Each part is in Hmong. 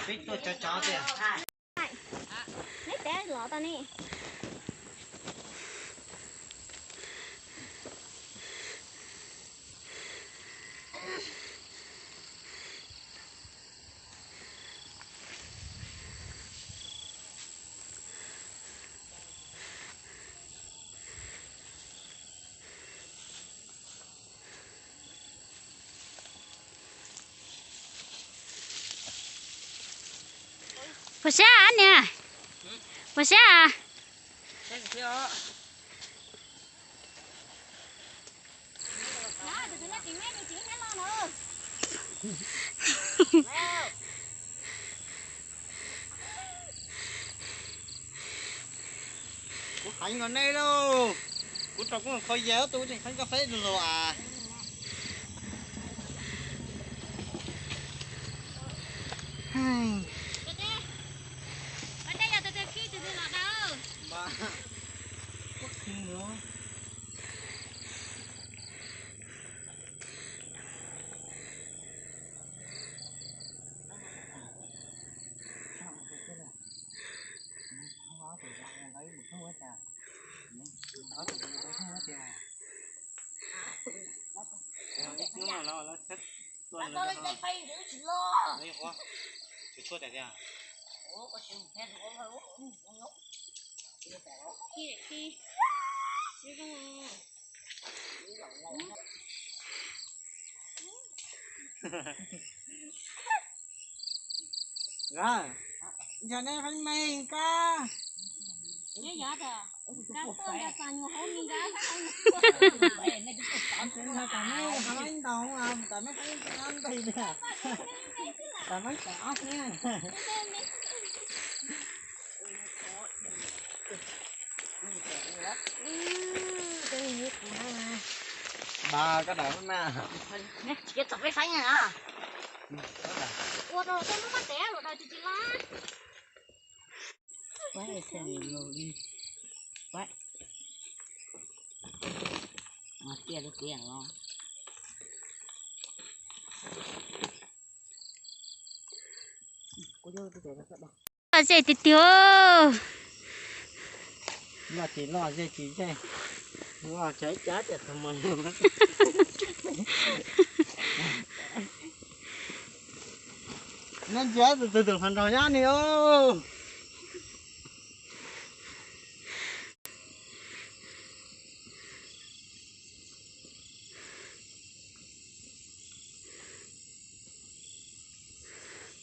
Peb tuaj cov cov tiag. Neb peb los tau ne. Puas siab niam? Puas siab? Kuv heev los nej lauj, kuv rau kuv kho yas tus tseem heev koj faib tus los as. Nco nej feeb meej kab. Tam meej ntaus, tam meej feeb ntev, tam meej feeb ob niag. Npag koj dam na. Tsis tau peb feeb na. Ua rau tej lub maj tev luam daws tsis tsis lab. Tiaj lub tiaj los. Loj zej tiag tiag. Loj ces loj, zej ces zej. Loj ces cab tias tau mas. Neb ntsia tus tus tus hluas nraug nyob ni os.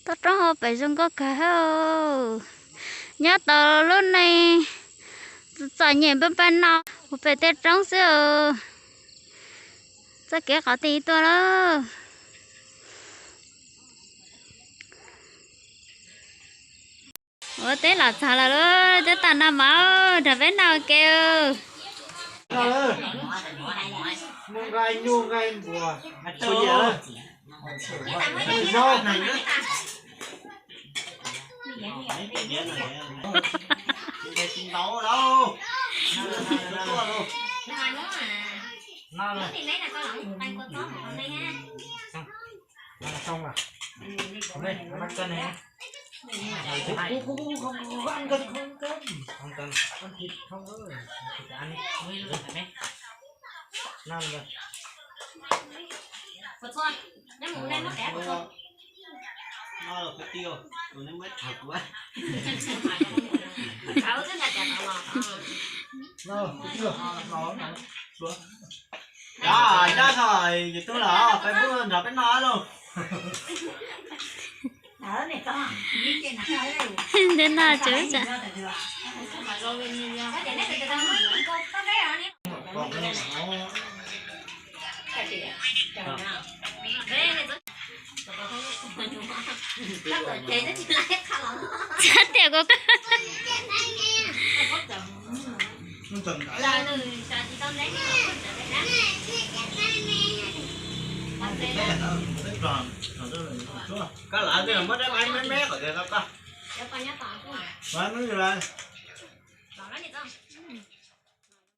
Toj roob hauv pem zoo nkauj kawg. Nyob tau lub neej txom nyem npaj npaj no hauv pem tej roob xwb. Txoj kev qhov twg tuaj lawm. Ua teb los txog lawm lauj, twb tag no mas nrog peb noj ua ke. Yog, yog thaum yus tuaj los Facebook nrog peb noj lauj. Ntev no tseem tsam. Tias ko koj lam muab dab me me kom tias koj, koj